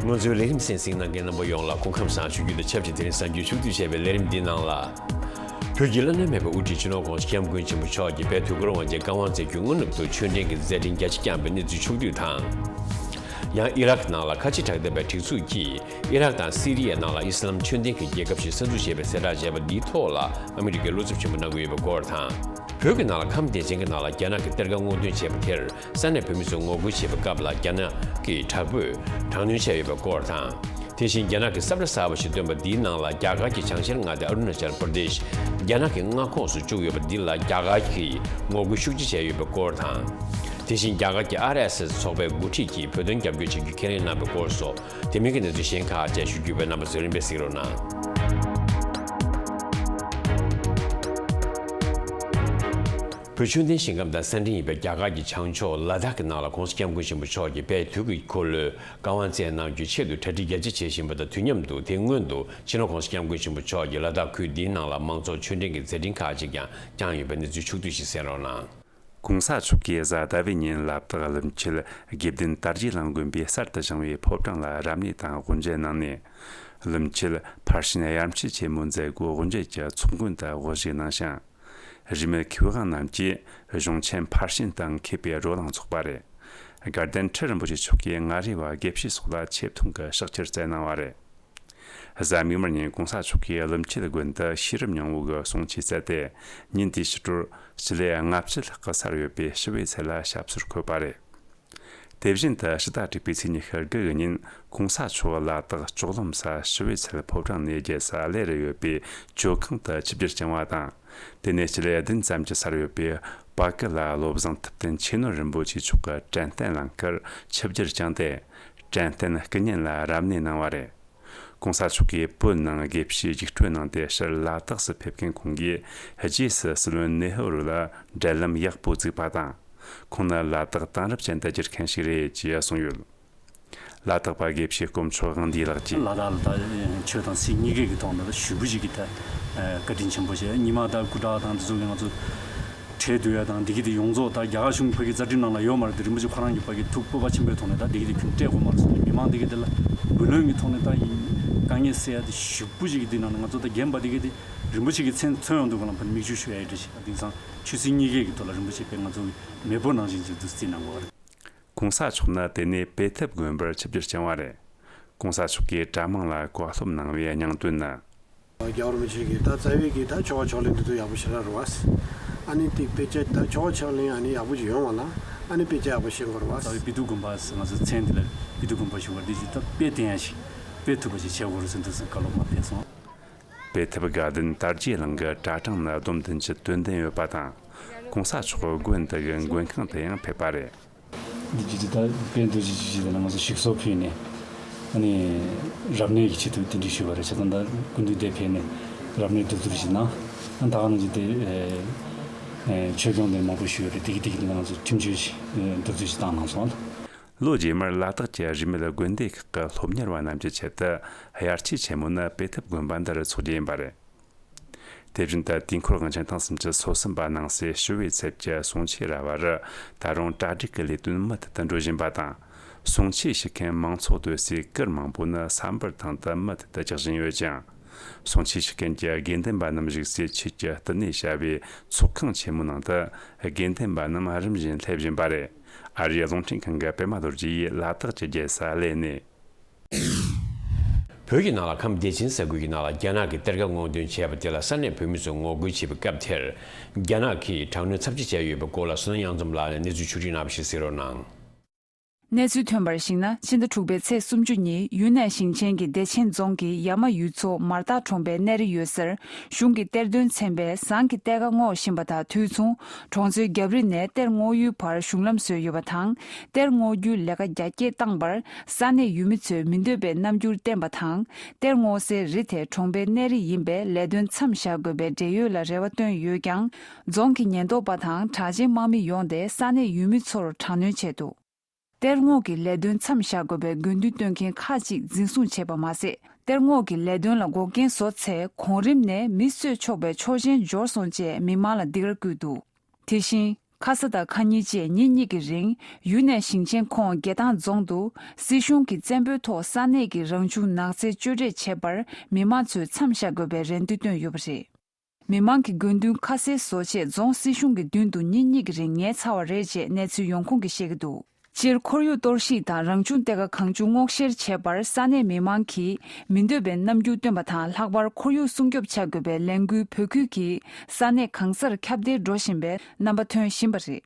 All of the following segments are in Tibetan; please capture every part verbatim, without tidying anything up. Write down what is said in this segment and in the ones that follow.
ང་ཚོའི་ལས་རིམ་གསན་གཟིགས་གནང་མཁན་རྣམ་པ་ཡོངས་ལ་སྐུ་ཁམས་བཟང་ཞུ་རྒྱུ་དང་ཆབས་ཅིག་དེ་རིང་གཟའ་མཇུག་ཕྱོགས་བསྡུས་བྱས་པའི་ལས་རིམ་འདིའི་ནང་ལ། བོད་ཀྱི་བླ་ན་མེད་པའི་དབུ་ཁྲིད་སྤྱི་ནོར་༸གོང་ས་༸སྐྱབས་མགོན་ཆེན་པོ་མཆོག་གིས་དཔལ་དུས་འཁོར་དབང་ཆེན་བཀའ་དབང་མཛད་རྒྱུ་སྔོན་ནུབ་ཏུ་ཆོས་འབྲེལ་གྱི་མཛད་འཕྲིན་རྒྱ་ཆེ་བསྐྱངས་པའི་གནས་ཚུལ་ཕྱོགས་བསྡུས་དང་། ཡང་ཨི་རག་ནང་ལ་ཁ་ཆེ་དྲག་ལྡན་པའི་སྒྲིག་འཛུགས་ཀྱིས་ཨི་རག་དང་སི་རི་ཡའི་ནང་ལ་ཨི་སི་ལམ་ཆོས་ལྡན་གྱི་རྒྱལ་ཁབ་ཞིག་གསར་འཛུགས་བྱས་པའི་གསལ་བསྒྲགས་བྱས་པ་འདིའི་ཐོག་ལ་ཨ་མི་རི་ཀས་བློ་འཚབ་ཆེན་པོ་གནང་གི་ཡོད་པའི་སྐོར་དང་། བོད་ཀྱི་ནང་ལ་ཁམས་བདེ་ཆེན་གྱི་ནང་ལ་རྒྱ་ནག་གི་གཏེར་ཁ་སྔོག་འདོན་བྱས་པ་དེར་ས་གནས་བོད་མི་ཚོས་ངོ་རྒོལ་བྱས་པའི་སྐབས་ལ་རྒྱ་ནག་གིས་དྲག་པོས་དྲག་གནོན་བྱས་ཡོད་པའི་སྐོར་དང་། དེ་བཞིན་རྒྱ་ནག་གི་ས་བཀྲ་གསར་པ་ཞིག་བཏོན་པ་འདིའི་ནང་ལ་རྒྱ་གར་གྱི་བྱང་ཤར་མངའ་སྡེ་ཨ་རུ་ན་ཅལ་པར་དེཤ་རྒྱ་ནག་གི་མངའ་ཁོངས་སུ་བཅུག་ཡོད་པ་འདི་ལ་རྒྱ་གར་གྱིས་ངོ་རྒོལ་ཤུགས་ཆེ་བྱས་ཡོད་པའི་སྐོར་དང་། དེ་བཞིན་རྒྱ་གར་གྱི་ཨར་ཨེས་ཨེས་ཚོགས་པའི་འགོ་ཁྲིད་ཀྱིས་བོད་དོན་རྒྱབ་སྐྱོར་བྱེད་རྒྱུ་ཁས་ལེན་གནང་བའི་སྐོར་སོགས་དེ་མིན་གྱི་གནས་ཚུལ་གཞན་ཁག་བཅས་ཞུ་རྒྱུ་བས། རྣམ་པ་ཚོས་རིམ་པས་གཟིགས་རོགས་གནང་། བོད་ཆོས་ལྡན་ཞིང་ཁམས་དང་ས་འབྲེལ་ཡིན་པའི་རྒྱ་གར་གྱི་བྱང་ཕྱོགས་ལ་དྭགས་ཀྱི་ནང་ལ་༸གོང་ས་༸སྐྱབས་མགོན་ཆེན་པོ་མཆོག་གིས་དཔལ་དུས་ཀྱི་འཁོར་ལོའི་བཀའ་དབང་སྩལ་གནང་རྒྱུའི་ཆེད་དུ་གྲ་སྒྲིག་རྒྱ་ཆེ་བྱེད་བཞིན་པ་དང་། དུས་མཉམ་དུ་དེའི་སྔོན་དུ་སྤྱི་ནོར་༸གོང་ས་༸སྐྱབས་མགོན་ཆེན་པོ་མཆོག་གིས་ལ་དྭགས་ཁུལ་འདིའི་ནང་ལ་མང་ཚོགས་ཆོས་འབྲེལ་གྱི་མཛད་འཕྲིན་ཁག་ཅིག་ཀྱང་བསྐྱངས་ཡོད་པའི་གནས་ཚུལ་ཕྱོགས་བསྡུས་ཤིག་གསན་རོགས་གནང་། ༸གོང་ས་མཆོག་གིས་གཟའ་ཟླ་བའི་ཉིན་ལ་དྭགས་ཀླུ་མཁར་དགེ་ལྡན་དར་རྒྱས་གླིང་དགོན་པའི་གསར་དུ་བཞེངས་པའི་ཕོ་བྲང་ལ་རབ་གནས་དང་དབུ་འབྱེད་གནང་ནས། ཀླུ་མཁར་ཕར་ཕྱིན་དབྱར་མཆོད་ཆེན་མོའི་མཛད་སྒོ་དབུ་འབྱེད་ཀྱི་ཚོགས་མགོན་དུ་དབུ་བཞུགས་གནང་ཞིང་། རིས་མེད་མཁས་དབང་རྣམས་ཀྱིས་གཞུང་ཆེན་ཕར་ཕྱིན་དང་མཁས་པའི་བགྲོ་གླེང་འཚོགས་པ་རེད། དགའ་ལྡན་ཁྲི་རིན་པོ་ཆེ་མཆོག་གིས་མངའ་རིས་པ་དགེ་བཤེས་སོགས་ལ་ཆེ་མཐོང་གི་ཕྱག་འཁྱེར་སྩལ་གནང་བ་རེད། གཟའ་མིག་དམར་ཉིན་༸གོང་ས་མཆོག་གིས་ཀླུ་མཁར་དགོན་དུ་ཤེས་རབ་སྙིང་པོ་གི་གསུང་ཆོས་སྩལ་ཏེ། ཉིན་དེའི་ཕྱི་དྲོར་སྤྱི་ལེ་ལྔ་བཅུ་ལྷག་གི་སར་ཡོད་པའི་ཞི་བའི་ཚལ་ལ་ཞབས་སོར་འཁོད་པ་རེད། དེ་བཞིན་དུ་ཕྱི་ཟླ་དྲུག་པའི་ཚེས་ཉི་ཤུ་དགུ་གི་ཉིན་༸གོང་ས་མཆོག་ལ་དྭགས་ལྕོག་ལམ་ས་ཞི་བའི་ཚལ་ཕོ་བྲང་ནས་རྒྱལ་ས་གླེ་རུ་ཡོད་པའི་ཇོ་ཁང་དུ་ཆིབས་བསྒྱུར་བསྐྱངས་པ་དང་། དེ་ནས་སྤྱི་ལེ་བདུན་ཙམ་གྱི་སར་ཡོད་པའི་པ་ཀི་ལ་བློ་བཟང་ཐུབ་བསྟན་ཆོས་ནོར་རིན་པོ་ཆེ་མཆོག་གི་དྲན་རྟེན་ལམ་ཁར་ཆིབས་བསྒྱུར་བསྐྱངས་ཏེ། དྲན་རྟེན་སྐུ་བརྙན་ལ་རབ་གནས་གནང་བ་རེད། ༸གོང་ས་མཆོག་གིས་བོད་ནང་དགེ་བཤེས་རྒྱུགས་སྤྲོད་གནང་སྟེ། ཕྱིར་ལ་དྭགས་སུ་ཕེབས་མཁན་ཁོང་གིས་རྗེས་སུ་སྲིད་བློན་ནེ་ཧུ་རུ་ལ་འབྲེལ་ལམ་ཡག་པོ་བཙུགས་པ་དང་། ཁོང་ནི་ལ་དྭགས་དེང་རབས་ཅན་དུ་བསྒྱུར་མཁན་ཞིག་རེད་ཅེས་གསུངས་ཡོད། ལ་དྭགས་པ་དགེ་བཤེས་དཀོན་མཆོག་དབང་འདུས་ལགས་ཀྱིས། ལ་དྭགས་ལ་ད་ཆོས་དང་སྲིད་གཉིས་ཀའི་གི་ཐོག་ནས་ཞེ་པོ་ཅིག་གི་ད་བཀའ་དྲིན་ཆེན་པོ་བྱས། ཉི་མ་ད་སྐུ་དྲག་དང་དེ་ཚོ་གི་ང་ཚོ་འཕྲད་སྡོད་ཡ་དང་། འདི་གི་དེ་ཡོངས་རྫོགས་ད་རྒྱ་གར་གཞུང་ཕ་གི་རྩ་ཁྲིམས་ནང་ལ་ཡོད་མ་རེད་དེ། རིན་པོ་ཆེ་ཁོ་རང་གི་ཕ་གི་ཐུགས་སྤོབས་པ་ཆེན་པོའི་ཐོག་ནས་ད་འདི་གི་དེ་ཁྱོན་སྤྲད་དགོས་མ་རེད་གསུངས་ནས། མི་མང་འདི་གི་དེ་ལ་བུ་ལོན་གི་ཐོག་ནས་ད་ཡིན་དཀའ་ངལ་སེལ་ཡ་དེ་ཞེ་པོ་ཅིག་གི་དེ་ནང་ནས་ང་ཚོ་ད་རྒན་པ་འདི་གི་དེ་རིན་པོ་ཆེ་གི་མཚན་མཚོན་ཡོང་དུས་ག་ལ་ཕ་མིག་ཆུ་ཤོར་ཡ་ཡི་འདྲ་ཞིག་ད་དེང་སང་ཆོས་སྲིད་གཉིས་ཀའི་གི་ཐོག་ལ་རིན་པོ་ཆེ་དཔེ་ང་ཚོ་གི་མེས་པོ་ནང་བཞིན་ཅིག་ཏུ་བརྩིས་གནང་དགོས་པ་རེད། ༸གོང་ས་མཆོག་ནི་དེ་ནས་དཔེ་ཐེབས་དགོན་པར་ཆིབས་བསྒྱུར་བསྐྱངས་པ་རེད། ༸གོང་ས་མཆོག་གིས་གྲྭ་མང་ལ་བཀའ་སློབ་གནང་བའི་སྙིང་དོན་ནི། རྒྱལ་བ་རིན་པོ་ཆེ་གིས་ད་རྩ་བའི་གི་ད་ཆོ་ག་ཕྱག་ལེན་འདི་ཚོ་ཡག་པོ་ཞེ་དྲག་རེད་བ། ཨ་ནི་དེ་དཔེ་ཆ་ད་ཆོ་ག་ཕྱག་ལེན་ཨ་ནི་ཡག་པོ་ཅིག་ཡོང་བ་ལ་ཨ་ནི་དཔེ་ཆ་ཡག་པོ་ཤེས་དགོས་རེད་བ། རྩ་བའི་དཔེ་དེབ་དགོན་པ་ཟེར་ང་ཚོ་མཚན་འདི་ལ་དཔེ་དེབ་དགོན་པ་ཞུ་བ་འདི་ཅིག་ད་དཔེ་བསྟན་ཡ་ཞིག་དཔེ་ཐུབ་པ་ཞིག་བྱེད་དགོས་རེད་ཟེར་འདུག་ཟེར་བཀའ་སློབ་མ་ཕེབས་སོང་། དཔེ་ཐེབས་དགའ་ལྡན་དར་རྒྱས་གླིང་གི་གྲྭ་ཕྲེང་ནི་བསྡོམས་ལྡན་གྱི་དོན་ལྡན་ཡོད་པ་དང་། ༸གོང་ས་མཆོག་དགོན་འདི་གི་མགོན་ཁང་དུ་ཡང་ཕེབས་པ་རེད། འདི་བརྒྱུད་དེ་ད་དཔལ་རྡོ་རྗེ་ཆོས་རྗེ་དེ་ལ་ང་ཚོ་ཞིག་གསོ་ཕུལ་ནས་ཨ་ནི་རབ་གནས་ཀྱི་ཆེད་དུ་གདན་འདྲེན་ཞུས་པ་རེད། བྱས་ཙང་ད་སྐུ་མདུན་འདིར་ཕེབས་ནས་རབ་གནས་བསྡུ་བསྡུར་ཞིག་གནང་། ཨ་ད་ག་ནང་བཞིན་དེ་ཆོས་སྐྱོང་དེ་མང་པོ་ཞུས་པ་རེད། དེ་གི་དེ་གི་ལ་ང་ཚོ་ཁྲིམས་གཅོད་ཞིག་བསྡུ་བསྡུར་ཞིག་བཏང་གནང་སོང་། ལོ་རྗེས་མར་ལ་དྭགས་ཀྱི་རིས་མེད་དགོན་སྡེ་ཁག་གི་སློབ་གཉེར་བ་རྣམས་ཀྱི་ཆེད་དུ་དབྱར་ཆོས་ཆེན་མོ་ནི་དཔེ་ཐེབས་དགོན་པ་འདིར་འཚོགས་རྒྱུ་ཡིན་པ་རེད། དེ་བཞིན་དུ་དུས་འཁོར་དབང་ཆེན་ཐེངས་སུམ་ཅུ་སོ་གསུམ་པ་གནང་སའི་ཞི་བའི་ཚལ་གྱི་གསུང་ཆོས་ར་བ་རུ་ད་རུང་གྲ་སྒྲིག་གི་ལས་དོན་མུ་མཐུད་དུ་འགྲོ་བཞིན་པ་དང་། གསུང་ཆོས་ཞུ་མཁན་མང་ཚོགས་སྡོད་སའི་གུར་མང་པོ་ནི་ས་འབུར་སྟེང་དུ་མུ་མཐུད་དུ་རྒྱག་བཞིན་ཡོད་ཅིང་། གསུང་ཆོས་ཞུ་མཁན་གྱི་དགེ་འདུན་པ་རྣམས་བཞུགས་སའི་ཆོས་ཀྱི་བསྟི་གནས་བྱ་བའི་ཚོགས་ཁང་ཆེན་མོའི་ནང་དུ་དགེ་འདུན་པ་རྣམས་རིམ་བཞིན་སླེབས་བཞིན་པ་རེད། ཨ་རིའི་རླུང་འཕྲིན་ཁང་གི་པད་མ་རྡོ་རྗེ་ཡིས་ལ་དྭགས་ཀྱི་རྒྱལ་ས་གླེ་ནས། བོད་ཀྱི་ནང་ལ་ཁམས་བདེ་ཆེན་ས་ཁུལ་གྱི་ནང་ལ་རྒྱ་ནག་གིས་གཏེར་ཁ་སྔོག་འདོན་བྱས་པ་དེ་ལ་ས་གནས་བོད་མི་ཚོས་ངོ་རྒོལ་བྱེད་པའི་སྐབས་དེར། རྒྱ་ནག་གིས་དྲག་གནོན་ཚབས་ཆེ་བྱས་ཡོད་པའི་སྐོར་ལ་བསོད་ནམས་གཡང་འཛོམས་ལགས་ནས་གནས་ཚུལ་ཕྱོགས་སྒྲིག་གནང་བ་ཞིག་གཟིགས་རོགས་གནང་། གནས་ཚུལ་ཐོན་པར་གཞིགས་ན། ཕྱི་ཟླ་དྲུག་པའི་ཚེས་སུམ་ཅུ་ཉིན་ཡུན་ནན་ཞིང་ཆེན་གྱི་བདེ་ཆེན་རྫོང་གི་ཡ་མ་ཡུལ་ཚོ་མར་ཐག་གྲོང་པའི་གནས་རི་ཡོད་སར། གཞུང་གི་གཏེར་འདོན་ཚན་པས་ཟངས་ཀྱི་གཏེར་ཁ་སྔོག་བཞིན་པ་དང་དུས་མཚུངས། གྲོང་ཚོའི་རྒྱབ་རི་ནས་གཏེར་སྔོག་ཡུལ་བར་གཞུང་ལམ་བཟོས་ཡོད་པ་དང་། གཏེར་སྔོག་རྒྱུའི་ལས་ཀ་རྒྱ་སྐྱེད་བཏང་བར། ས་གནས་ཡུལ་མི་ཚོས་མི་འདོད་པའི་རྣམ་འགྱུར་བསྟན་པ་དང་། གཏེར་སྔོག་སའི་རི་དེ་གྲོང་པའི་གནས་རི་ཡིན་པས། ལས་དོན་མཚམས་བཞག་དགོས་པའི་འབྲེལ་ཡོད་ལ་རེ་བ་བཏོན་ཡོད་ཀྱང་། རྫོང་གི་ཉེན་རྟོག་པ་དང་དྲག་ཆས་དམག་མི་ཡོང་སྟེ། ས་གནས་ཡུལ་མི་ཚོར་དྲག་གནོན་བྱས་འདུག་གཏེར་སྔོག་གི་ལས་དོན་མཚམས་བཞག་དགོས་པའི་དགོས་འདུན་བཏོན་མཁན་ཁག་ཅིག་འཛིན་བཟུང་བྱས་པ་མ་ཟད། གཏེར་སྔོག་གི་ལས་དོན་ལ་འགོག་རྐྱེན་བཟོ་ཚེ། གོང་རིམ་ནས་མི་གསོད་ཆོག་པའི་ཆོག་མཆན་འབྱོར་སོང་ཅེས་མི་མང་ལ་སྡིགས་ར་བསྐུལ་འདུག་དེ་བཞིན། ཁ་ས་དང་ཁ་ཉིན་བཅས་ཉིན་གཉིས་ཀྱི་རིང་ཡུན་ནན་ཞིང་ཆེན་ཁོངས་རྒྱལ་ཐང་རྫོང་དུ་སྲིད་གཞུང་གི་བཙན་པོའི་ཐོག་ས་གནས་ཀྱི་རང་བྱུང་ནགས་ཚལ་གཅོད་འབྲེག་བྱས་པར་མི་མང་ཚོས་མཚམས་བཞག་དགོས་པའི་རེ་འདུན་བཏོན་ཡོད་པ་རེད། མི་མང་གི་དགོས་འདུན་ཁ་གསལ་བཟོ་ཆེད་རྫོང་སྲིད་གཞུང་གི་མདུན་དུ་ཉིན་གཉིས་ཀྱི་རིང་ཉལ་ཚར་བ་རེད་ཅེས་གནས་ཚུལ་ཡོང་ཁུངས་ཀྱིས་བཤད་ཀྱི་འདུག་སྤྱིར་ཁོར་ཡུག་གཏོར་བཤིག་དང་རང་བྱུང་གཏེར་ཁ་གང་བྱུང་སྔོག་བཤེར་བྱས་པར་ས་གནས་མི་མང་གིས་མི་འདོད་པའི་རྣམ་འགྱུར་སྟོན་པ་དང་ལྷག་པར་ཁོར་ཡུག་སྲུང་སྐྱོབ་བྱ་དགོས་པའི་ལས་འགུལ་བོད་ཁུལ་གྱི་ས་གནས་གང་སར་ཁྱབ་གདལ་འགྲོ་བཞིན་པའི་རྣམ་པ་ཐོན་བཞིན་པ་རེད།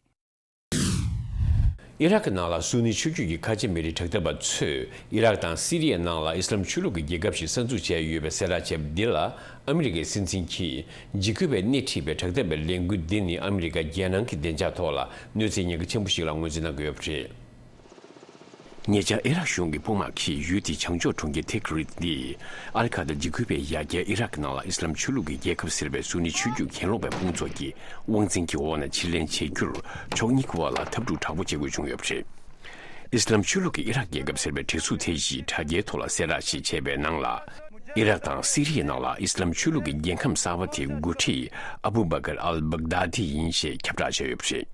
ཨི་རག་གི་ནང་ལ་སུ་ནི་ཆོས་བརྒྱུད་ཀྱི་ཁ་ཆེ་མི་རིགས་དྲག་འཐབ་པ་ཚོས་ཨི་རག་དང་སི་རི་ཡའི་ནང་ལ་ཨི་སི་ལམ་ཆོས་ལུགས་ཀྱི་རྒྱལ་ཁབ་ཞིག་གསར་འཛུགས་བྱས་ཡོད་པའི་གསལ་བསྒྲགས་བྱས་པ་འདི་ལ། ཨ་མི་རི་ཀའི་སྲིད་འཛིན་གྱིས་འཇིགས་སྐུལ་བས་སྣེ་ཁྲིད་པའི་དྲག་འཐབ་པའི་ལས་འགུལ་འདི་ནི་ཨ་མི་རི་ཀ་རྒྱལ་ནང་གི་བདེ་འཇགས་ཐོག་ལ་གནོད་འཚེའི་ཉེན་ཁ་ཆེན་པོ་ཞིག་ལ་ངོས་འཛིན་གནང་གི་ཡོད་པ་རེད། ཉེ་ཆར་ཨི་རག་གཞུང་གི་དཔུང་དམག་གིས་ཡུལ་དེའི་བྱང་ཕྱོགས་གྲོང་ཁྱེར་ཐི་ཀི་རིད་འདི་ཨལ་ཁ་ད་འཇིགས་སྐུལ་བས་ཡ་གྱལ་ཨི་རག་གི་ནང་ལ་ཨི་སི་ལམ་ཆོས་ལུགས་ཀྱི་རྒྱལ་ཁབ་ཟེར་བའི་སུ་ནི་ཆོས་བརྒྱུད་གྱེན་ལོག་པའི་དཔུང་ཚོགས་ཀྱི་དབང་འཛིན་གྱི་འོག་ནས་ཕྱིར་ལེན་བྱེད་རྒྱུར་ཕྱོགས་གཉིས་ཀྱི་དབར་ལ་འཐབ་འཁྲུག་དྲག་པོ་བྱེད་དགོས་བྱུང་ཡོད་པ་རེད། ཨི་སི་ལམ་ཆོས་ལུགས་ཀྱི་ཨི་རག་རྒྱལ་ཁབ་ཟེར་བའི་སྒྲིག་འཛུགས་དེ་ཡིས་དྲ་རྒྱའི་ཐོག་ལ་གསལ་བསྒྲགས་ཤིག་བྱས་པའི་ནང་ལ། ཨི་རག་དང་སི་རི་ཡའི་ནང་ལ་ཨི་སི་ལམ་ཆོས་ལུགས་ཀྱི་རྒྱལ་ཁམས་གསར་པ་དེའི་འགོ་ཁྲིད་ཨ་བུ་བ་ཀར་ཨལ་བག་དཱ་དི་ཡིན་ཞེས་ཁྱབ་བསྒྲགས་བྱས་ཡོད་པ་རེད།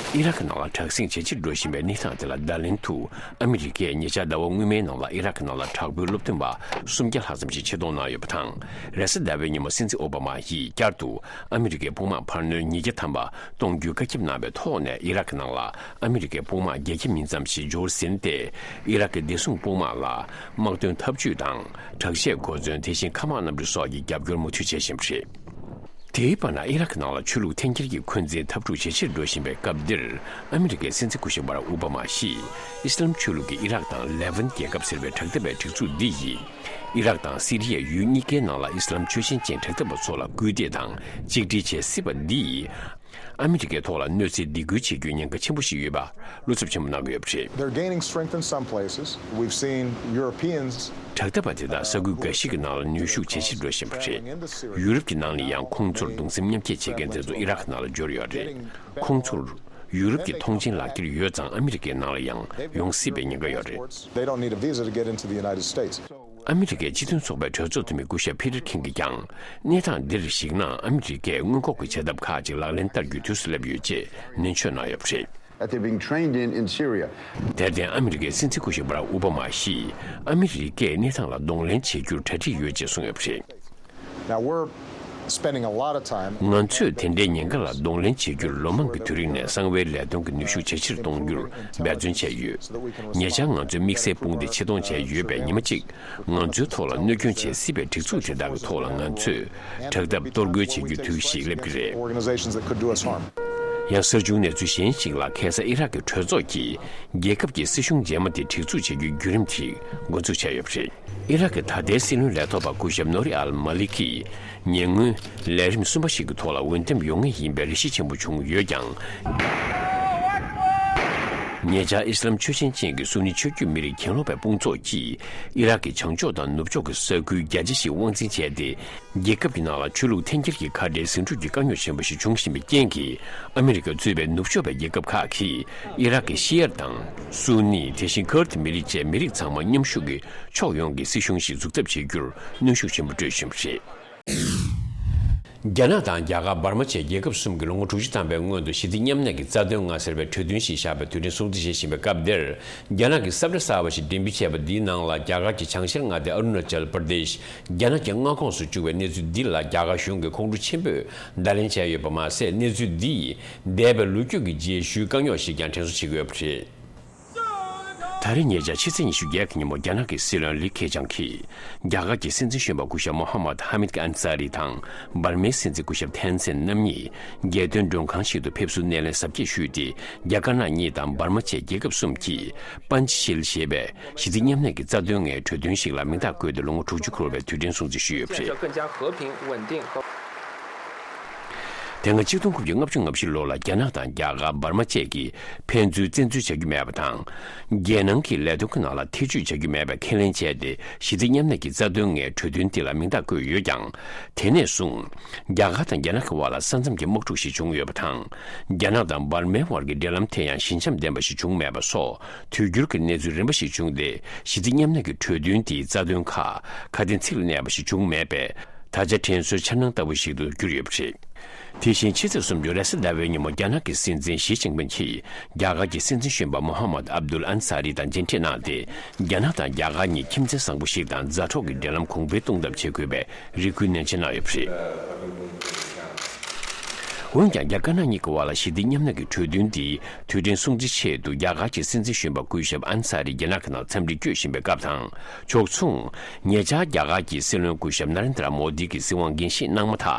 ཨི་རག་གི་ནང་ལ་དྲག་ཟིང་ཇེ་ཆེར་འགྲོ་བཞིན་པའི་གནས་སྟངས་དེ་ལ་བརྡ་ལན་དུ་ཨ་མི་རི་ཀས་ཉེ་ཆར་ཟླ་བ་སྔོན་མའི་ནང་ལ་ཨི་རག་གི་ནང་ལ་དྲག་པོའི་སློབ་སྟོན་པ་སུམ་བརྒྱ་ལྷག་ཙམ་ཞིག་ཆེད་གཏོང་གནང་ཡོད་པ་དང་། རེས་གཟའ་ཟླ་བའི་ཉིན་མོ་སྲིད་འཛིན་ཨོ་བྷ་མ་ཡིས་བསྐྱར་དུ་ཨ་མི་རི་ཀའི་དཔུང་དམག་འཕར་སྣོན་ཉིས་བརྒྱ་ཐམ་པ་གཏོང་རྒྱུའི་བཀའ་ཁྱབ་གནང་བའི་ཐོག་ནས། ཨི་རག་གི་ནང་ལ་ཨ་མི་རི་ཀའི་དཔུང་དམག་བརྒྱད་བརྒྱ་མིན་ཙམ་ཞིག་འབྱོར་ཟིན་ཏེ། ཨི་རག་གི་བདེ་སྲུང་དཔུང་དམག་ལ་དམག་དོན་འཐབ་ཇུས་དང་དྲག་ཆས་གོ་མཚོན། དེ་བཞིན་མཁའ་དམག་གནམ་གྲུ་སོགས་ཀྱི་རྒྱབ་སྐྱོར་མུ་མཐུད་བྱེད་བཞིན་པ་རེད། དེའི་བར་ན། ཨི་རག་གི་ནང་ལ་ཆོས་ལུགས་འཐེན་འཁྱེར་གྱི་འཁོན་འཛིན་འཐབ་འཁྲུག་ཇེ་ཆེར་འགྲོ་བཞིན་པའི་སྐབས་འདིར། ཨ་མི་རི་ཀའི་སྲིད་འཛིན་སྐུ་ཞབས་བྷ་རག་ཨོ་བྷ་མ་ཞིས་ཨི་སི་ལམ་ཆོས་ལུགས་ཀྱི་ཨི་རག་དང་ལེ་ཝན་རྒྱལ་ཁབ་ཟེར་བའི་དྲག་འཐབ་པའི་སྒྲིག་འཛུགས་འདི་ཡིས། ཨི་རག་དང་སི་རི་ཡའི་ཡུལ་གཉིས་ཀའི་ནང་ལ་ཨི་སི་ལམ་ཆོས་ཆེན་ཅན་དྲག་འཐབ་པ་ཚོ་ལ་སྐུལ་འདེད་དང་གཅིག་སྒྲིལ་བྱེད་སྲིད་པ་འདི་ཡིས། ཨ་མི་རི་ཀའི་ཐོག་ལ་གནོད་འཚེ་སྡིགས་སྐུལ་བྱེད་རྒྱུའི་ཉེན་ཁ་ཆེན་པོ་ཞིག་ཡོད་པ་བློ་འཚབ་ཆེན་པོ་གནང་གི་ཡོད་པ་རེད། They're gaining strength in some places. We've seen Europeans དྲག་འཐབ་པ་དེ་དག་ས་ཁུལ་འགའ་ཞིག་གི་ནང་ལ་ནུས་ཤུགས་ཇེ་ཆེར་འགྲོ་བཞིན་པ་རེད། ཡུ་རོབ་ཀྱི་ནང་ནས་ཡང་ཁོང་ཚོར་གདུང་སེམས་མཉམ་སྐྱེད་བྱེད་མཁན་དེ་ཚོ་ཨི་རག་གི་ནང་ལ་འབྱོར་ཡོད་རེད། ཁོང་ཚོར་ཡུ་རོབ་ཀྱི་མཐོང་མཆན་ལག་འཁྱེར་ཡོད་ཙང་ཨ་མི་རི་ཀའི་ནང་ལ་ཡང་ཡོང་སྲིད་པའི་ཉེན་ཁ་ཡོད་རེད། They don't need a visa to get into the United States. ཨ་མི་རི་ཀའི་སྤྱི་མཐུན་ཚོགས་པའི་གྲོས་ཚོགས་འཐུས་མི་སྐུ་ཞབས་ཕི་ཏར་ཁིང་གིས་ཀྱང་། གནས་སྟངས་འདིར་གཞིགས་ན། ཨ་མི་རི་ཀས་སྔོན་འགོག་གི་བྱ་ཐབས་ཁག་ཅིག་ལག་ལེན་བསྟར་རྒྱུའི་དུས་སུ་སླེབས་ཡོད་ཅེས་ནན་བརྗོད་གནང་ཡོད་པ་རེད། That they're being trained in in Syria. དེར་བརྟེན། ཨ་མི་རི་ཀའི་སྲིད་འཛིན་སྐུ་ཞབས་བྷ་རག་ཨོ་བྷ་མ་ཞིས་ཨ་མི་རི་ཀས་གནས་སྟངས་ལ་གདོང་ལེན་བྱེད་རྒྱུར་གྲ་སྒྲིག་ཡོད་ཅེས་གསུངས་ཡོད་པ་རེད། Now we're spending a lot of time. ང་ཚོས་དེ་འདྲའི་ཉེན་ཁ་ལ་གདོང་ལེན་བྱེད་རྒྱུར་ལོ་མང་གི་དུས་རིང་ནས་གསང་བའི་ལས་དོན་གྱི་ནུས་ཤུགས་ཇེ་ཆེར་གཏོང་རྒྱུར་འབད་བརྩོན་བྱས་ཡོད། ཉེ་ཆར་ང་ཚོའི་དམིགས་བསལ་དཔུང་སྡེ་ཆེད་གཏོང་བྱས་ཡོད་པས། ཉི་མ་གཅིག་ང་ཚོའི་ཐོག་ལ་གནོད་སྐྱོན་བྱེད་སྲིད་པའི་སྒྲིག་འཛུགས་དེ་དག་གི་ཐོག་ལ་ང་ཚོས་དྲག་འཐབ་གཏོར་རྒོལ་བྱེད་རྒྱུའི་དུས་ཤིག་སླེབས་ཀྱི་རེད། Organizations that could do us harm. ཡང་། གསར་བྱུང་གནས་ཚུལ་གཞན་ཞིག་ལ། ཁ་སང་ཨི་རག་གི་གྲོས་ཚོགས་ཀྱིས་རྒྱལ་ཁབ་ཀྱི་སྲིད་གཞུང་རྗེས་མ་དེ་སྒྲིག་འཛུགས་བྱ་རྒྱུའི་བརྒྱུད་རིམ་དེ་འགོ་འཛུགས་བྱས་ཡོད་པ་རེད། ཨི་རག་གི་ད་ལྟའི་སྲིད་བློན་ལས་ཐོག་པ་སྐུ་ཞབས་ནོ་རི་ཨལ་མ་ལི་ཀིས་ཉེ་སྔོན་ལས་རིམ་གསུམ་པ་ཞིག་གི་ཐོག་ལ་འོས་འདེམས་ཡོང་ངེས་ཡིན་པའི་རེ་ཞིག་ཆེན་པོ་བྱུང་ཡོད་ཀྱང་། ཉེ་ཆར་ཨི་སི་ལམ་ཆོས་ཆེན་ཅན་གྱི་སུ་ནི་ཆོས་བརྒྱུད་མི་རིགས་གྱེན་ལོག་པའི་དཔུང་ཚོགས་ཀྱིས་ཨི་རག་གི་བྱང་ཕྱོགས་དང་ནུབ་ཕྱོགས་ཀྱི་ས་ཁུལ་བརྒྱ་ཆ་བཞི་དབང་འཛིན་བྱས་ཏེ། རྒྱལ་ཁབ་ཀྱི་ནང་ལ་ཆོས་ལུགས་འཐེན་འཁྱེར་གྱི་ཁ་བྲལ་ཟིང་འཁྲུག་གི་དཀའ་རྙོག་ཆེན་པོ་ཞིག་འབྱུང་བཞིན་པའི་རྐྱེན་གྱིས། ཨ་མི་རི་ཀ་གཙོས་པའི་ནུབ་ཕྱོགས་པའི་རྒྱལ་ཁབ་ཁག་གིས་ཨི་རག་གི་ཤི་ཡར་དང་སུ་ནི། དེ་བཞིན་ཁུར་ཏི་མི་རིགས་བཅས་མི་རིགས་ཚང་མ་མཉམ་ཞུགས་ཀྱིས་ཕྱོགས་ཡོངས་ཀྱི་སྲིད་གཞུང་ཞིག་འཛུགས་ཐབས་བྱེད་རྒྱུར་གནོན་ཤུགས་ཆེན་པོ་སྤྲོད་བཞིན་པ་རེད། རྒྱ་ནག་དང་རྒྱ་གར། འབར་མ་བཅས་རྒྱལ་ཁབ་གསུམ་གྱིས་ལོ་ངོ་དྲུག་ཅུ་ཐམ་པའི་སྔོན་དུ་ཞི་བདེ་མཉམ་གནས་ཀྱི་རྩ་དོན་ལྔ་ཟེར་བའི་གྲོས་མཐུན་ཞིག་བཞག་པའི་དུས་དྲན་སྲུང་བརྩི་བྱེད་བཞིན་པའི་སྐབས་འདིར། རྒྱ་ནག་གི་ས་བཀྲ་གསར་བ་ཞིག་འགྲེམས་སྤེལ་བྱས་པ་འདིའི་ནང་ལ། རྒྱ་གར་གྱི་བྱང་ཤར་མངའ་སྡེ་ཨ་རུ་ན་ཅལ་པར་དེཤ་རྒྱ་ནག་གི་མངའ་ཁོངས་སུ་བཅུག་པའི་གནས་ཚུལ་འདི་ལ་རྒྱ་གར་གཞུང་གིས་ཁོང་ཁྲོ་ཆེན་པོས་བརྡ་ལན་བྱས་ཡོད་པ་མ་ཟད། གནས་ཚུལ་འདི་ཡིས་འདས་པའི་ལོ་རྒྱུས་ཀྱི་རྗེས་ཤུལ་དཀའ་རྙོག་ཞིག་ཀྱང་དྲན་གསོ་བྱེད་ཀྱི་ཡོད་པ་རེད། ད་རེས་ཉེ་ཆར་ཕྱི་ཚེས་ཉི་ཤུ་བརྒྱད་ཀྱི་ཉིན་མོ། རྒྱ་ནག་གི་སྲིད་བློན་ལི་ཁེ་ཆང་གིས་རྒྱ་གར་གྱི་སྲིད་འཛིན་གཞོན་པ་སྐུ་ཞབས་མོ་ཧ་མད་ཧ་མིད་ཨན་སཱ་རི་དང་འབར་མའི་སྲིད་འཛིན་སྐུ་ཞབས་ཐན་སེན་རྣམ་གཉིས་རྒྱལ་དོན་མགྲོན་ཁང་ཞིག་ཏུ་ཕེབས་བསུ་སྣེ་ལེན་གཟབ་རྒྱས་ཞུས་ཏེ། རྒྱ་དཀར་ནག་གཉིས་དང་འབར་མ་བཅས་རྒྱལ་ཁབ་གསུམ་གྱིས་པན་ཅི་ཤིལ་ཞེས་པའི་ཞི་བདེ་མཉམ་གནས་ཀྱི་རྩ་དོན་ལྔའི་གྲོས་མཐུན་ཞིག་ལ་མིང་རྟགས་བཀོད་དེ་ལོ་ངོ་དྲུག་ཅུ་འཁོར་བའི་དུས་དྲན་སྲུང་བརྩི་ཞུས་ཡོད་པ་རེད། 更加和平、稳定和 དེ་སྔ་ཆིག་སྟོང་དགུ་བརྒྱ་ལྔ་བཅུ་ང་བཞི་ལོ་ལ་རྒྱ་ནག་དང་རྒྱ་གར། འབར་མ་བཅས་ཀྱིས་ཕན་ཚུན་བཙན་འཛུལ་བྱ་རྒྱུ་མེད་པ་དང་། རྒྱལ་ནང་གི་ལས་དོན་གྱི་ནང་ལ་ཐེ་ཇུས་བྱ་རྒྱུ་མེད་པའི་ཁས་ལེན་བྱས་ཏེ། ཞི་བདེ་མཉམ་གནས་ཀྱི་རྩ་དོན་ལྔའི་གྲོས་མཐུན་དེ་ལ་མིང་རྟགས་བཀོད་ཡོད་ཀྱང་། དེ་ནས་བཟུང་རྒྱ་གར་དང་རྒྱ་ནག་གི་དབར་ལ་ས་མཚམས་ཀྱི་དམག་འཁྲུག་ཞིག་བྱུང་ཡོད་པ་དང་། རྒྱ་ནག་དང་འབར་མའི་དབར་གྱི་འབྲེལ་ལམ་དེ་ཡང་ཞི་འཇམ་ལྡན་པ་ཞིག་བྱུང་མེད་པ་སོགས། དུས་འགྱུར་གྱི་གནས་ཚུལ་རིམ་པ་ཞིག་བྱུང་སྟེ། ཞི་བདེ་མཉམ་གནས་ཀྱི་གྲོས་མཐུན་དེའི་རྩ་དོན་ཁག་ཁ་དན་ཚིག་ལ་གནས་པ་ཞིག་བྱུང་མེད་པས། ད་ཆ་དྲན་གསོའི་འཆར་སྣང་ལྟ་བུ་ཞིག་ཏུ་གྱུར་ཡོད་པ་རེད། དེ་བཞིན་ཕྱི་ཚེས་སུམ་ཅུ་རེས་གཟའ་ཟླ་བའི་ཉིན་མོ་རྒྱ་ནག་གི་སྲིད་འཛིན་ཞི་ཅིན་ཕིན་གྱིས་རྒྱ་གར་གྱི་སྲིད་འཛིན་གཞོན་པ་མོ་ཧ་མད་ཨབ་དུལ་ཨན་ས་རི་དང་མཇལ་འཕྲད་གནང་སྟེ། རྒྱ་ནག་དང་རྒྱ་གར་གཉིས་ཁྱིམ་མཚེས་བཟང་པོ་ཞིག་དང་མཛའ་གྲོགས་ཀྱི་འབྲེལ་ལམ་གོང་འཕེལ་གཏོང་ཐབས་བྱེད་དགོས་པའི་རེ་སྐུལ་ནན་ཆེ་གནང་ཡོད་པ་རེད། འོན་ཀྱང་རྒྱ་དཀར་ནག་གཉིས་ཀྱི་དབར་ལ་ཞི་བདེ་མཉམ་གནས་ཀྱི་གྲོས་མཐུན་འདི་དུས་དྲན་སྲུང་བརྩིའི་ཆེད་དུ་རྒྱ་གར་གྱི་སྲིད་འཛིན་གཞོན་པ་སྐུ་ཞབས་ཨན་ས་རི་རྒྱ་ནག་གི་ནང་འཚམས་འདྲིར་བསྐྱོད་བཞིན་པའི་སྐབས་དང་ཕྱོགས་མཚུངས། ཉེ་ཆར་རྒྱ་གར་གྱི་སྲིད་བློན་སྐུ་ཞབས་ན་རེན་དྲ་མོ་དི་གིས་སྲིད་དབང་འགན་བཞེས་གནང་མ་ཐག་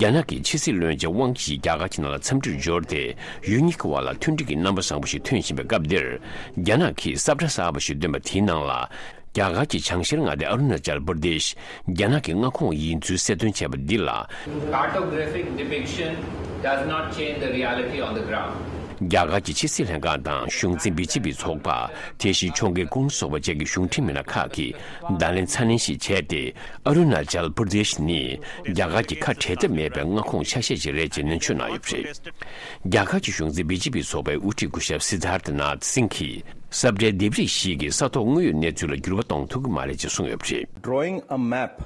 རྒྱ་ནག་གི་ཕྱི་སྲིད་བློན་ཆེན་ཝང་ཡི་རྒྱ་གར་གྱི་ནང་ལ་འཚམས་འདྲིར་འབྱོར་ཏེ། ཡུལ་གཉིས་ཀྱི་དབར་ལ་མཐུན་སྒྲིལ་གྱི་རྣམ་པ་བཟང་པོ་ཞིག་ཐོན་བཞིན་པའི་སྐབས་འདིར། རྒྱ་ནག་གིས་ས་བཀྲ་གསར་པ་ཞིག་བཏོན་པ་དེའི་ནང་ལ། རྒྱ་གར་གྱི་བྱང་ཤར་མངའ་སྡེ་ཨ་རུ་ན་ཅལ་པར་དེཤ་རྒྱ་ནག་གི་མངའ་ཁོངས་ཡིན་ཚུལ་གསལ་སྟོན་བྱས་པ་འདི་ལ། Cartographic depiction does not change the reality on the ground. རྒྱ་གར་གྱི་ཕྱི་སྲིད་ལྷན་ཁང་དང་གཞུང་འཛིན་བི་ཇེ་པི་ཚོགས་པ། དེ་བཞིན་ཕྱོགས་འགལ་ཀོང་ཚོགས་པ་བཅས་ཀྱི་གཞུང་འབྲེལ་མི་སྣ་ཁག་གིས་བརྡ་ལན་ཚ་ནན་ཞིག་བྱས་ཏེ། ཨ་རུ་ན་ཅལ་པར་དེཤ་ནི་རྒྱ་གར་གྱི་ཁ་བྲལ་ཐབས་མེད་པའི་མངའ་ཁོངས་ཆ་ཤས་ཤིག་རེད་ཅེས་ནན་བརྗོད་གནང་ཡོད་པ་རེད། རྒྱ་གར་གྱི་གཞུང་འཛིན་བི་ཇེ་པི་ཚོགས་པའི་དབུ་ཁྲིད་སྐུ་ཞབས་སི་དྷར་ཐ་ནཱཐ་སིང་གིས། ས་བཀྲའི་ལྡེབས་རིས་ཤིག་གིས་ས་ཐོག་དངོས་ཡོད་གནས་ཚུལ་ལ་འགྱུར་བ་གཏོང་ཐུབ་ཀྱི་མ་རེད་ཅེས་གསུངས་ཡོད་པ་རེད། Drawing a map,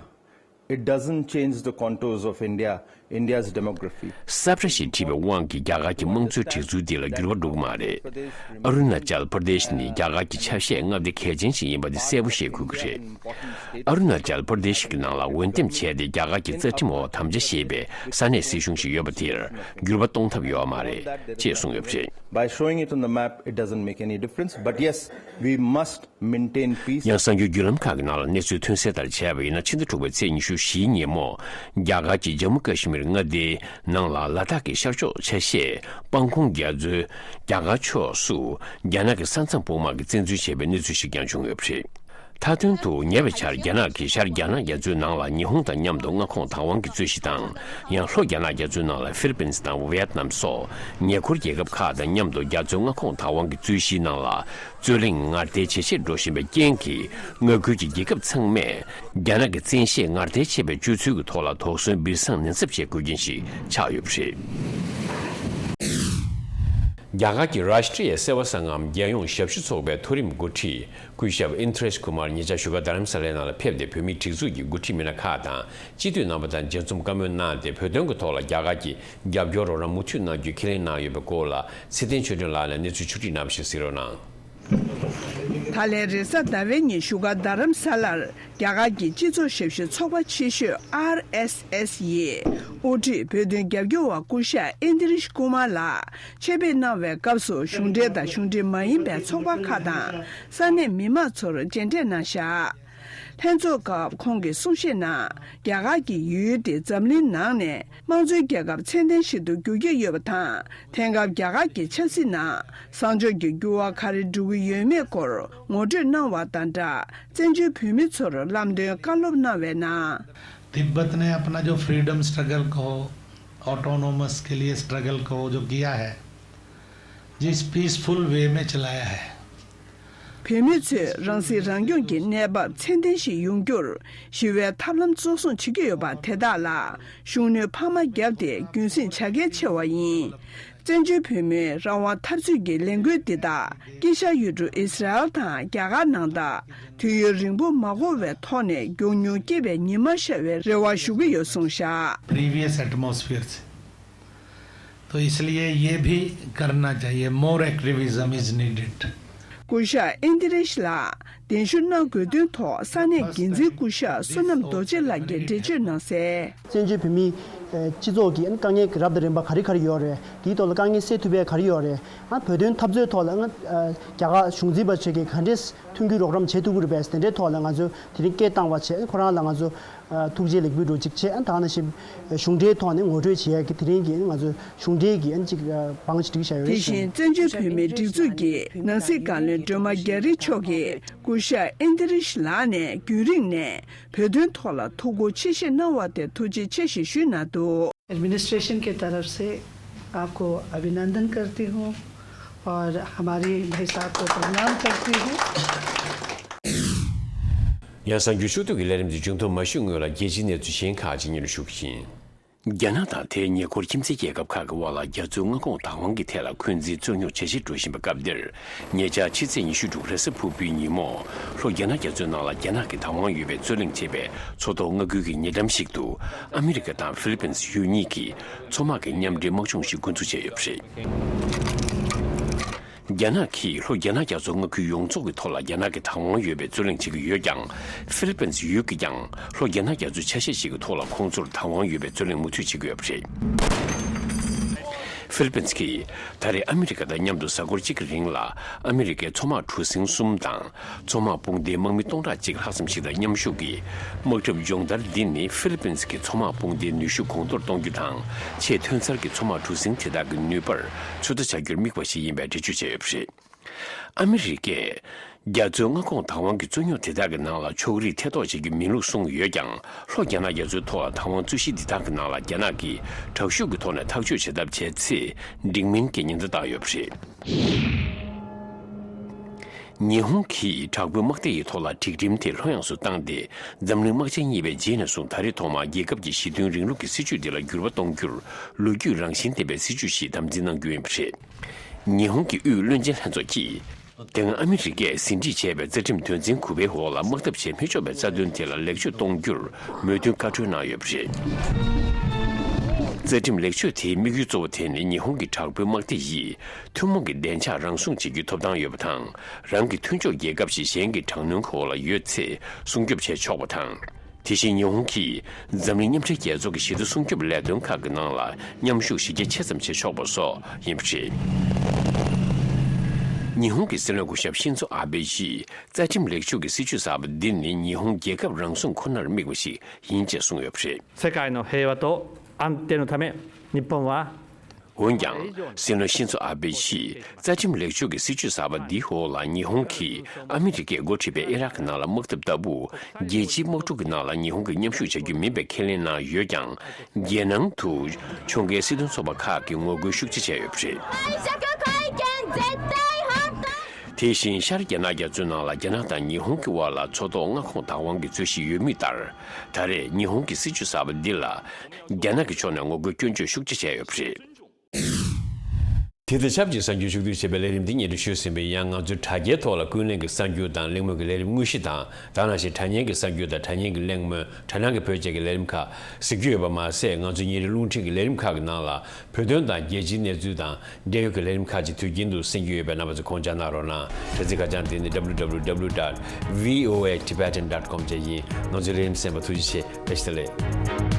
it doesn't change the contours of India, India's demography. ས་བཀྲ་ཞིག་བྲིས་པའི་དབང་གིས་རྒྱ་གར་གྱི་དམངས་གཙོའི་སྒྲིག་འཛུགས་འདི་ལ་འགྱུར་བ་འགྲོ་གི་མ་རེད། ཨ་རུ་ན་ཅལ་པར་དེཤ་ནི་རྒྱ་གར་གྱི་ཆ་ཤས་མངའ་སྡེ་གལ་ཆེན་ཞིག་ཡིན་པ་འདི་གསལ་པོ་ཤེས་དགོས་ཀྱི་རེད། ཨ་རུ་ན་ཅལ་པར་དེཤ་གི་ནང་ལ་འོས་འདེམས་བྱས་ཏེ་རྒྱ་གར་གྱི་རྩ་ཁྲིམས་འོག་དམ་བཅའ་བཞེས་པའི་ས་གནས་སྲིད་གཞུང་ཞིག་ཡོད་པ་དེར་འགྱུར་བ་གཏོང་ཐབས་ཡོད་མ་རེད་ཅེས་གསུངས་ཡོད་པ་རེད། By showing it on the map, it doesn't make any difference. But yes, we must maintain peace. ཡང་གསར་འགྱུར་བརྒྱུད་ལམ་ཁག་གི་ནང་ལ་གནས་ཚུལ་ཐོན་གསལ་ལྟར་བྱས་པ་ཡིན་ན། ཕྱི་ཟླ་དྲུག་པའི་ཚེས་ཉི་ཤུ་བཞིའི་ཉིན་མོ། རྒྱ་གར་གྱི་ཇམ་མུ་ཀ་ཤི་མིར་མངའ་སྡེའི་ནང་ལ་ལ་དྭགས་ཀྱི་ཤར་ཕྱོགས་ཆ་ཤས་སྤང་ཁུང་རྒྱ་མཚོའི་རྒྱ་གར་ཕྱོགས་སུ་རྒྱ་ནག་གི་ས་མཚམས་དཔུང་དམག་གིས་བཙན་འཛུལ་བྱས་པའི་གནས་ཚུལ་ཞིག་ཀྱང་བྱུང་ཡོད་པ་རེད། མཐའ་དོན་དུ་ཉེ་བའི་ཆར་རྒྱ་ནག་གིས་ཤར་རྒྱ་ནག་རྒྱ་མཚོའི་ནང་ལ་ཉི་ཧོང་དང་མཉམ་དུ་མངའ་ཁོངས་བདག་དབང་གི་རྩོད་གཞི་དང་། ཡང་ལྷོ་རྒྱ་ནག་རྒྱ་མཚོའི་ནང་ལ་ཧྥི་ལི་པིན་དང་ཝི་ཡེད་ནམ་སོགས་ཉེ་འཁོར་རྒྱལ་ཁབ་ཁག་དང་མཉམ་དུ་རྒྱ་མཚོའི་མངའ་ཁོངས་བདག་དབང་གི་རྩོད་གཞིའི་ནང་ལ། རྩོད་གླེང་ངར་ལྡན་ཇེ་ཆེར་འགྲོ་བཞིན་པའི་རྐྱེན་གྱིས། མངའ་ཁུལ་གྱི་རྒྱལ་ཁབ་ཚང་མས་རྒྱ་ནག་གི་བཙན་ཤེད་ངར་ལྡན་བྱེད་པའི་སྤྱོད་ཚུལ་གྱི་ཐོག་ལ་དོགས་ཟོན་སྦས་གསང་ནན་གསབ་བྱེད་དགོས་རྐྱེན་ཞིག་ཆགས་ཡོད་པ་རེད། རྒྱ་གར་གྱི་རཱཤ་ཊྲི་ཡ་སེ་ཝ་སངྒམ་རྒྱལ་ཡོངས་ཞབས་ཞུ་ཚོགས་པའི་མཐོ་རིམ་འགོ་ཁྲིད་སྐུ་ཞབས་ཨིན་ཐི་རེཤ་ཀུ་མར་ཉེ་ཆར་བཞུགས་སྒར་རྡ་རམ་ས་ལའི་ནང་ལ་ཕེབས་ཏེ། བོད་མིའི་སྒྲིག་འཛུགས་ཀྱི་འགོ་ཁྲིད་མི་སྣ་ཁག་དང་སྤྱི་འཐུས་རྣམ་པ་དང་མཇལ་འཛོམས་བཀའ་མོལ་གནང་སྟེ། བོད་དོན་གྱི་ཐོག་ལ་རྒྱ་གར་གྱི་རྒྱབ་སྐྱོར་རོགས་རམ་མུ་མཐུད་གནང་རྒྱུའི་ཁས་ལེན་གནང་ཡོད་པའི་སྐོར་ལ། ཚེ་བརྟན་ཆོས་སྒྲོན་ལགས་ནས་གནས་ཚུལ་ཕྱོགས་སྒྲིག་གནང་བ་ཞིག་གཟིགས་རོགས་གནང་། ད་ལན་རེས་གཟའ་ཟླ་བའི་ཉིན་བཞུགས་སྒར་རྡ་རམ་ས་ལར་རྒྱ་གར་གྱི་སྤྱི་ཚོགས་ཞབས་ཞུའི་ཚོགས་པ་ཆེ་ཤོས་ཨར་ཨེས་ཨེས་ཡི་དབུ་ཁྲིད་བོད་དོན་རྒྱབ་སྐྱོར་བ་སྐུ་ཞབས་ཨིན་དི་རིཤ་ཀུ་མར་ལགས་ཆེད་ཕེབས་གནང་བའི་སྐབས་སུ། གཞུང་འབྲེལ་དང་གཞུང་འབྲེལ་མ་ཡིན་པའི་ཚོགས་པ་ཁག་དང་ས་གནས་མི་མང་ཚོར་མཇལ་འཕྲད་གནང་བཞག་ལྷན་ཚོགས་སྐབས་ཁོང་གིས་གསུང་བཤད་ནང་། རྒྱ་གར་གྱི་ཡུལ་དེ་འཛམ་གླིང་ནང་ནས་དམངས་གཙོའི་རྒྱལ་ཁབ་ཚད་ལྡན་ཞིག་ཏུ་འགྱུར་གྱི་ཡོད་པ་དང་། དེང་སྐབས་རྒྱ་གར་གྱི་ཆབ་སྲིད་ནང་བཟང་ཕྱོགས་ཀྱི་འགྱུར་བ་ག་རེ་འགྲོ་གི་ཡོད་མེད་སྐོར་ངོ་སྤྲོད་གནང་བ་དང་སྦྲགས། བཙན་བྱོལ་བོད་མི་ཚོར་ལམ་སྟོན་བཀའ་སློབ་གནང་བའི་ནང་། तिब्बत ने अपना जो freedom struggle कहो, ऑटोनोमस के लिए स्ट्रगल कहो, जो किया है, जिस पीसफुल वे में चलाया है। བོད་མི་ཚོས་རང་སྲིད་རང་སྐྱོང་གི་གནས་བབ་ཚད་ལྡན་ཞིག་ཡོང་རྒྱུར་ཞི་བའི་ཐབས་ལམ་གཙོ་བཟུང་བྱེད་ཀྱི་ཡོད་པ་དེ་དག་ལ་ཤུགས་སྣོན་འཕར་མ་བརྒྱབ་སྟེ་རྒྱུན་སྲིང་བྱ་གལ་ཆེ་བ་ཡིན། བཙན་བྱོལ་བོད་མིའི་རང་དབང་འཐབ་རྩོད་ཀྱི་ལས་འགུལ་འདི་དག་དཀྱིལ་ཤར་ཡུལ་གྲུ་ཨི་སི་རལ་དང་རྒྱ་གར་ནང་དུ་དུས་ཡུན་རིང་པོ་མ་འགོར་བའི་ཐོག་ནས་མགྱོགས་མྱུར་སྐྱེས་པའི་ཉི་མ་ཤར་བའི་རེ་བ་ཞུ་གི་ཡོད་གསུངས་བཞག Previous atmosphere से। तो इसलिए ये भी करना चाहिए, more activism is needed. སྐུ་ཞབས་ཨིན་དི་རེཤ་ལགས་གདན་ཞུ་གནང་དགོས་དོན་ཐོག་ས་གནས་འགན་འཛིན་སྐུ་ཞབས་བསོད་ནམས་རྡོ་རྗེ་ལགས་ཀྱིས་འགྲེལ་བརྗོད་གནང་གསལ། བཙན་བྱོལ་བོད་མིའི་ཨ་སྤྱི་ཚོགས་ཀྱི་ཨ་དཀའ་ངལ་རབ་དང་རིམ་པ་ག་རེ་ག་རེ་ཡོད་རེད། དེའི་ཐོག་ལ་དཀའ་ངལ་སེལ་ཐུབ་པའི་ག་རེ་ཡོད་རེད། ཨ་བོད་དོན་འཐབ་རྩོད་ཐོག་ལ་ཨ་རྒྱ་གར་གཞུང་འཛིན་པ་ཚོས་ཀྱིས་ག་འདྲས་མཐུན་འགྱུར་རོགས་རམ་བྱེད་ཐུབ་ཀྱི་རེད་པས། དེ་འདྲའི་ཐོག་ལ་ང་ཚོས་དེ་རིང་སྐད་བཏང་བ་བྱས། ཁོ་རང་ལ་ང་ཚོ་ཨ་ཐུགས་རྗེ་ལེགས་འབུལ་འགྲོ་གཅིག་བྱས། ཨ་ད་ནང་བཞིན་གཞུང་འབྲེལ་ཐོག་ནས་ངོ་སྤྲོད་བྱེད་ཡས་ཀྱི་དེ་རིང་གི་ང་ཚོ་གཞུང་འབྲེལ་གྱི་ཨ་གཅིག་ཨ་བང་ཞིག་བསྒྲིགས་བཞག་ཡོད་རེད། དེ་བཞིན་བཙན་བྱོལ་བོད་མིའི་སྒྲིག་འཛུགས་ཀྱི་ནང་སྲིད་བཀའ་བློན་སྒྲོལ་མ་རྒྱ་རི་མཆོག་གིས་སྐུ་ཞབས་ཨིན་དི་རིཤ་ལགས་ནས་རྒྱུན་རིང་ནས་བོད་དོན་ཐོག་ལ་ཐུགས་ཁུར་ཆེ་བཞེས་གནང་བ་དེར་ཐུགས་རྗེ་ཆེ་ཞེས་ཞུས་གནང་འདུག एडमिनिस्ट्रेशन की तरफ से आपको अभिनंदन करती हूँ और हमारी भाई साहब को प्रणाम करती हूँ। ཡང་གསར་འགྱུར་ཕྱོགས་བསྡུས་ཀྱི་ལས་རིམ་འདི་མཇུག་བསྡོམས་མ་ཞུས་སྔོན་ལ་རྒྱལ་སྤྱིའི་གནས་ཚུལ་གཞན་ཁག་ཅིག་སྙན་སྒྲོན་ཞུ་གི་ཡིན། རྒྱ་ནག་དང་དེའི་ཉེ་འཁོར་ཁྱིམ་མཚེས་རྒྱལ་ཁབ་ཁག་གི་དབར་ལ་རྒྱ་མཚོའི་མངའ་ཁོངས་བདག་དབང་གི་ཐད་ལ་འཁོན་འཛིན་རྩོད་རྙོག་ཇེ་ཆེར་འགྲོ་བཞིན་པའི་སྐབས་འདིར། ཉེ་ཆར་ཕྱི་ཚེས་ཉི་ཤུ་དྲུག་རེས་གཟའ་ཕུར་བུའི་ཉིན་མོ། ལྷོ་རྒྱ་ནག་རྒྱ་མཚོའི་ནང་ལ་རྒྱ་ནག་གི་བདག་དབང་ཡོད་པའི་རྩོད་གླེང་བྱེད་པའི་མཚོ་ཐོག་མངའ་ཁུལ་གྱི་ཉེ་འགྲམ་ཞིག་ཏུ། ཨ་མི་རི་ཀ་དང་ཧྥི་ལི་པིན་སི་ཡུལ་གཉིས་ཀྱིས་མཚོ་དམག་གི་མཉམ་འབྲེལ་དམག་སྦྱོང་ཞིག་འགོ་འཛུགས་བྱས་ཡོད་པ་རེད། རྒྱ་ནག་གིས་ལྷོ་རྒྱ་ནག་རྒྱ་མཚོ་མངའ་ཁུལ་ཡོངས་རྫོགས་ཀྱི་ཐོག་ལ་རྒྱ་ནག་གི་བདག་དབང་ཡོད་པའི་རྩོད་གླེང་བྱེད་ཀྱི་ཡོད་ཀྱང་། ཧྥི་ལི་པིན་སི་ཡུལ་གྱིས་ཀྱང་ལྷོ་རྒྱ་ནག་རྒྱ་མཚོའི་ཆ་ཤས་ཤིག་གི་ཐོག་ལ་ཁོང་ཚོར་བདག་དབང་ཡོད་པའི་རྩོད་གླེང་མུ་མཐུད་བྱེད་ཀྱི་ཡོད་པ་རེད། ཧྥི་ལི་པིན་སི་གིས་ད་རེས་ཨ་མི་རི་ཀ་དང་མཉམ་དུ་གཟའ་འཁོར་གཅིག་གི་རིང་ལ་ཨ་མི་རི་ཀའི་མཚོ་དམག་གྲུ་གཟིངས་གསུམ་དང་། མཚོ་དམག་དཔུང་སྡེའི་དམག་མི་སྟོང་ཕྲག་གཅིག་ལྷག་ཙམ་ཞིག་དང་མཉམ་ཞུགས་ཀྱིས། དམག་གྲབས་སྦྱོང་བརྡར་འདི་ནི་ཧྥི་ལི་པིན་སི་གི་མཚོ་དམག་དཔུང་སྡེའི་ནུས་ཤུགས་གོང་མཐོར་གཏོང་རྒྱུ་དང་། ཆེས་ཐོན་གསར་གྱི་མཚོ་དམག་གྲུ་གཟིངས་དེ་དག་གི་ནུས་པར་ཚོད་ལྟ་བྱ་རྒྱུར་དམིགས་པ་ཞིག་ཡིན་པའི་འགྲེལ་བརྗོད་བྱས་ཡོད་པ་རེད། ཨ་མི་རི་ཀས་རྒྱ་མཚོའི་མངའ་ཁོངས་བདག་དབང་གི་རྩོད་རྙོག་དེ་དག་གི་ནང་ལ་ཕྱོགས་རིས་ཐེ་གཏོགས་བྱེད་རྒྱུ་མིན་ལུགས་གསུངས་ཡོད་ཀྱང་། ལྷོ་རྒྱ་ནག་རྒྱ་མཚོའི་ཐོག་ལ་བདག་དབང་རྩོད་གཞི་འདི་དག་གི་ནང་ལ་རྒྱ་ནག་གིས་དྲག་ཤུགས་ཀྱི་ཐོག་ནས་ཐག་གཅོད་བྱེད་ཐབས་བྱས་ཚེ། འགྲིག་མིན་གྱི་ཉེན་བརྡ་བཏང་ཡོད་པ་རེད། ཉི་ཧོང་གིས་དྲག་པོའི་དམག་སྡེ་ཡི་ཐོག་ལ་སྒྲིག་ཁྲིམས་དེ་ལྷོད་ཡངས་སུ་བཏང་སྟེ། འཛམ་གླིང་དམག་ཆེན་གཉིས་པའི་རྗེས་ནས་བཟུང་ད་རེས་ཐོག་མར་རྒྱལ་ཁབ་ཀྱི་ཞི་མཐུན་རིང་ལུགས་ཀྱི་སྲིད་བྱུས་དེ་ལ་འགྱུར་བ་གཏོང་རྒྱུར་ལོ་རྒྱུས་རང་བཞིན་ལྡན་པའི་སྲིད་བྱུས་ཤིག་དམ་འཛིན་གནང་རྒྱུ་ཡིན་པ་རེད། ཉི་ཧོང་གི་དབུས་བློན་ཆེན་ལྷན་ཚོགས་ཀྱིས། དེ་སྔ་ཨ་མི་རི་ཀས་ཟིན་བྲིས་བྱས་པའི་རྩ་ཁྲིམས་དོན་ཚན་དགུ་པའི་འོག་ལ་དམག་འཐབ་བྱེད་མི་ཆོག་པའི་རྩ་དོན་དེ་ལ་ལེགས་བཅོས་གཏོང་རྒྱུར་མོས་མཐུན་བཀའ་འཁྲོལ་གནང་ཡོད་པ་རེད། རྩ་ཁྲིམས་ལེགས་བཅོས་དེའི་དམིགས་ཡུལ་གཙོ་བོ་དེ་ནི་ཉི་ཧོང་གི་དྲག་པོའི་དམག་སྡེ་ཡིས་ཐུན་མོང་གི་བདེ་འཇགས་རང་སྲུང་བྱེད་རྒྱུའི་ཐོབ་ཐང་ཡོད་པ་དང་། རང་གི་མཐུན་ཕྱོགས་རྒྱལ་ཁབ་ཞིག་གཞན་གྱི་དྲག་གནོན་འོག་ལ་ཡོད་ཚེ་སྲུང་སྐྱོབ་བྱེད་ཆོག་པ་དང་། དེ་བཞིན་ཉི་ཧོང་གིས་འཛམ་གླིང་མཉམ་འབྲེལ་རྒྱལ་ཚོགས་ཀྱི་ཞི་བདེ་སྲུང་སྐྱོབ་ལས་དོན་ཁག་གི་ནང་ལ་མཉམ་ཞུགས་གཞི་རྒྱ་ཆེ་ཙམ་བྱེད་ཆོག་པ་སོགས་ཡིན་པ་རེད། ཉི་ཧོང་གི་སྲིད་བློན་སྐུ་ཞབས་ཤིན་ཛོ་ཨ་བྷེ་ཡིས་རྩ་ཁྲིམས་ལེགས་བཅོས་ཀྱི་སྲིད་བྱུས་གསར་པ་འདི་ནི་ཉི་ཧོང་རྒྱལ་ཁབ་རང་སྲུང་ཁོ་ནར་དམིགས་པ་ཞིག་ཡིན་ཅེས་གསུངས་ཡོད་པ་རེད། 世界の平和と安定のため、日本は འོན་ཀྱང་། སྲིད་བློན་ཤིན་ཛོ་ཨ་བྷེ་ཡིས་རྩ་ཁྲིམས་ལེགས་བཅོས་ཀྱི་སྲིད་བྱུས་གསར་པ་འདིའི་འོག་ལ་ཉི་ཧོང་གིས་ཨ་མི་རི་ཀས་འགོ་ཁྲིད་པའི་ཨི་རག་ནང་ལ་དམག་འཐབ་ལྟ་བུ། རྒྱལ་སྤྱིའི་དམག་འཁྲུག་གི་ནང་ལ་ཉི་ཧོང་གིས་མཉམ་ཞུགས་བྱ་རྒྱུ་མིན་པའི་ཁས་ ལེན་གནང་ཡོད་ཀྱང་། རྒྱལ་ནང་དུ་ཕྱོགས་འགལ་སྲིད་དོན་ཚོགས་པ་ཁག་གིས་ངོ་རྒོལ་ཤུགས་ཆེ་བྱས་ཡོད་པ་རེད། དེ་བཞིན་ཤར་རྒྱ་ནག་རྒྱ་མཚོའི་ནང་ལ་རྒྱ་ནག་དང་ཉི་ཧོང་གི་དབར་ལ་མཚོ་ཐོག་མངའ་ཁོངས་བདག་དབང་གི་རྩོད་གཞི་ཡོད་མུས་ལྟར། ད་རེས་ཉི་ཧོང་གི་སྲིད་བྱུས་གསར་པ་འདི་ལ་རྒྱ་ནག་གི་ཕྱོགས་ནས་ངོ་རྒོལ་སྐྱོན་བརྗོད་ཤུགས་ཆེ་བྱས་ཡོད་པ་རེད། དེ་དང་ཆབས་ཅིག་གསར་འགྱུར་ཕྱོགས་བསྡུས་བྱས་པའི་ལས་རིམ་འདི་སྙན་སྒྲོན་ཞུས་ཟིན་པ་ཡིན། ཡང་ང་ཚོའི་དྲ་རྒྱའི་ཐོག་ལ་ཀུན་གླེང་གི་གསར་འགྱུར་དང་གླེང་མོལ་གྱི་ལས་རིམ་དངོས་གཞི་དང་། དེ་ནང་བཞིན་དྲ་བརྙན་གྱི་གསར་འགྱུར་དང་དྲ་བརྙན་གྱི་གླེང་མོལ། དྲ་སྣང་གི་བོད་སྐད་ཀྱི་ལས་རིམ་ཁག་གཟིགས་རྒྱུ་ཡོད་པ་མ་ཟད། ང་ཚོའི་ཉིན་རེའི་རླུང་འཕྲིན་གྱི་ལས་རིམ་ཁག་གི་ནང་ལ་བོད་དོན་དང་རྒྱལ་སྤྱིའི་གནས་ཚུལ་དང་འབྲེལ་ཡོད་ཀྱི་ལས་རིམ་ཁག་ཅིག་དུས་རྒྱུན་དུ་གསན་རྒྱུ་ཡོད་པས། རྣམ་པ་ཚོས་ཁོང་ཆ་གནང་རོགས་གནང་། དྲ་ཚིགས་ཁ་བྱང་དེ་ནི་W W W dot V O A Tibetan dot com བཅས་ཡིན། ང་ཚོའི་ལས་རིམ་གསན་པར་ཐུགས་རྗེ་ཆེ། བཀྲ་ཤིས་བདེ་ལེགས།